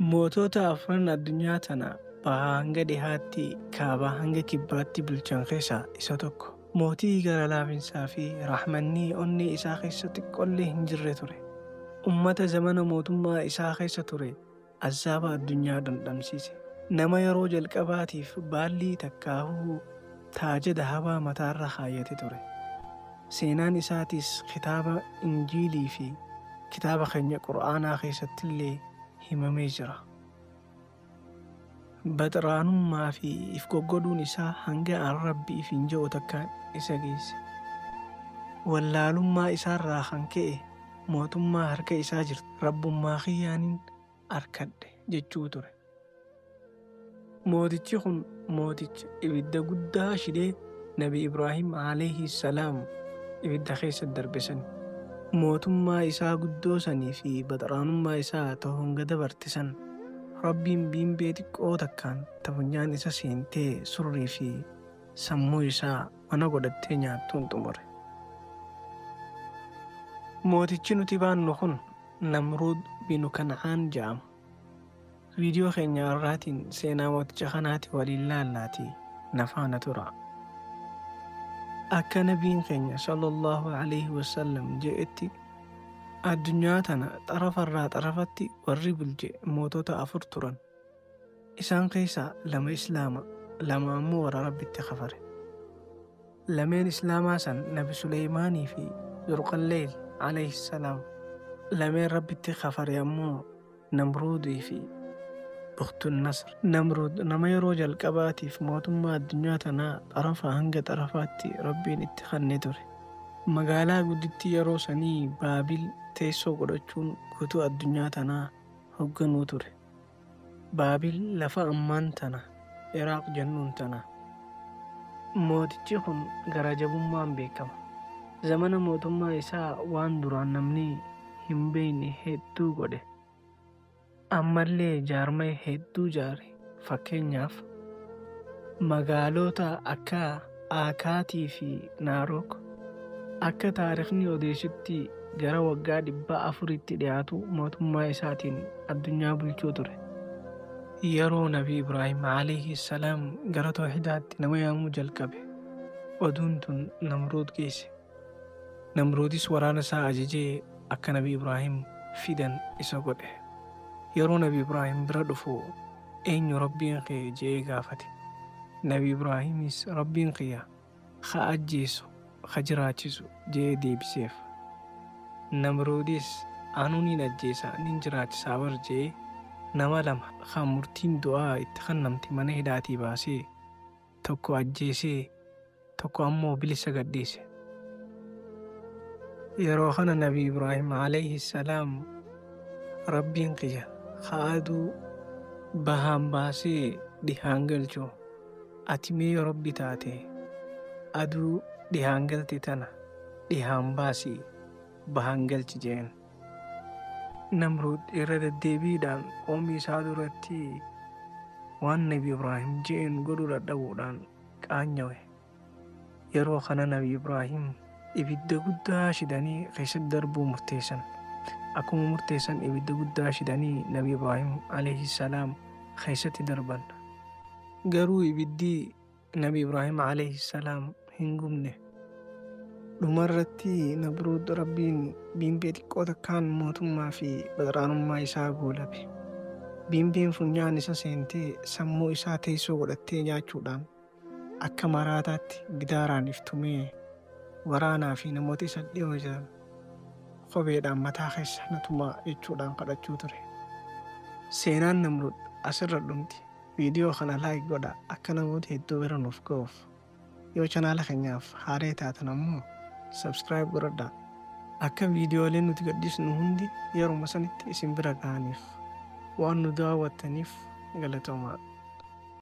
Mootota afran addunyaa tana bahaa hanga dhihaatti, kaabaa hanga kibbaatti bulchan keessaa isa tokko. Mootii gara laafinsaa fi raaxmannii onnee isaa keessa xiqqoollee hin jirre ture. Ummata zamana mootummaa isaa keessa ture azaaba addunyaa dhandhamsiise. Nama yeroo jalqabaatiif baallii takkaahuu taaja dahabaa mataarra kaayyate ture. Seenaan isaatis kitaaba Injiilii fi kitaaba keenya Qur'aanaa keessattillee himamee jira. Baxraanummaa fi if goggoduun isaa hanga an Rabbi if hin je'u takkaan isa geesse. Wallaalummaa isaarraa kan ka'e mootummaa harka isaa jirtu rabbummaa kiyyaanin arkadhe jechuu ture. Mootichi kun mooticha ibidda guddaa shidee Nabi Ibraahim alayhi salaam ibidda keessa darbe sani. Mootummaa isaa guddoo sanii fi baxraanummaa isaa ta honga dabarte san Rabbiin biimbee xiqqoo takkaan ta funyaan isa seentee surrii fi sammuu isaa mana godhattee nyaattuun xumure. Mootichi nuti baannu kun Namruud binu Kan'aan jedhama. Viidiyoo keenya har'aatiin seenaa mooticha kanaati waliin laallaatii na faana tura. Akka nabiin keenya sallallahu alaihi wasallam je'etti addunyaa tana xarafarraa xarafatti warri bulche mootota afur turan. Isaan keessaa lama Islaama, lama ammoo warra Rabbitti kafare. Lameen Islaamaa san Nabi Suleymaanii fi Zurqalleel alayhi salaam. Lameen Rabbitti kafare ammoo Namruudii fi Buktun Nasr. Namruud nama yeroo jalqabaatiif mootummaa addunyaa tanaa xarafa hanga xarafaatti Rabbiin itti kenne ture. Magaalaa guddittii yeroo sanii Baabil teessoo godhachuun guutuu addunyaa tanaa hoogganuu ture. Baabil lafa ammaan tana Iraaq jennuun tana. Mootichi kun gara jabummaan beekama. Zamana mootummaa isaa waan duraan namni hin beekne hedduu godhe. Ammallee jaarmee hedduu jaare. Fakkeenyaaf magaalota akka Aakaatii fi Naarook akka taarikhni odeessutti gara waggaa 400tti dhiyaatu mootummaa isaatiin addunyaa bulchuu ture. Yeroo Nabi Ibraahim alayhi salaam gara tawhiidaatti nama yaamuu jalqabe oduun tun Namruud geesse. Namruudis waraana isaa ajajee akka Nabi Ibraahim fidan isa godhe. Yeroo Nabi Ibraahim bira dhufu eenyu Rabbiin kee je'ee gaafate. Nabi Ibraahimis Rabbiin kiyya ha ajjeesu ha jiraachisu je'ee deebiseef. Namruudis anuu nin ajjeesa nin jiraachisaa bar je'ee nama lama kan murtiin du'aa itti kennamte mana hidhaatii baasee tokko ajjeesee tokko ammoo bilisa gadhiise. Yeroo kana Nabi Ibraahim alayhi salaam Rabbiin kiyya ha aduu bahaan baasee dhihaan galchu ati mee yoo Rabbi taate aduu dhihaan galte tana dhihaan baasii bahaan galchi jeen. Namruud irra deddeebiidhaan qoomii isaa duratti waan Nabi Ibraahim je'een godhuu dadhabuudhaan qaanyawe. Yeroo kana Nabi Ibraahim ibidda guddaa shidanii keessatti darbuu murteessan. Akkuma murteessan ibidda guddaa shidanii Nabi Ibraahim alayhi salaam keessatti darban. Garuu ibiddi Nabi Ibraahim alayhi salaam hin gubne. Dhumarratti Namruud Rabbiin biimbee xiqqoo takkaan mootummaa fi baxraanummaa isaa goolabe. Biimbeen funyaan isa seentee sammuu isaa teessoo godhattee nyaachuudhaan akka maraataatti gidaaraan iftumee waraanaa fi namoota isa dhiyoo jiran kopheedhaan mataa keessa na tumaa jechuudhaan kadhachuu ture. Seenaan Namruud asirra dhumti. Viidiyoo kana like godhaa akka namoota hedduu bira nuuf ga'uuf. Yoo chanaala keenyaaf haaree taatan ammoo subscribe godhadhaa. Akka viidiyooleen nuti gadhiisnu hundi yeruma sanitti isin bira ga'aniif. Waan nu daawwattaniif galatoomaa.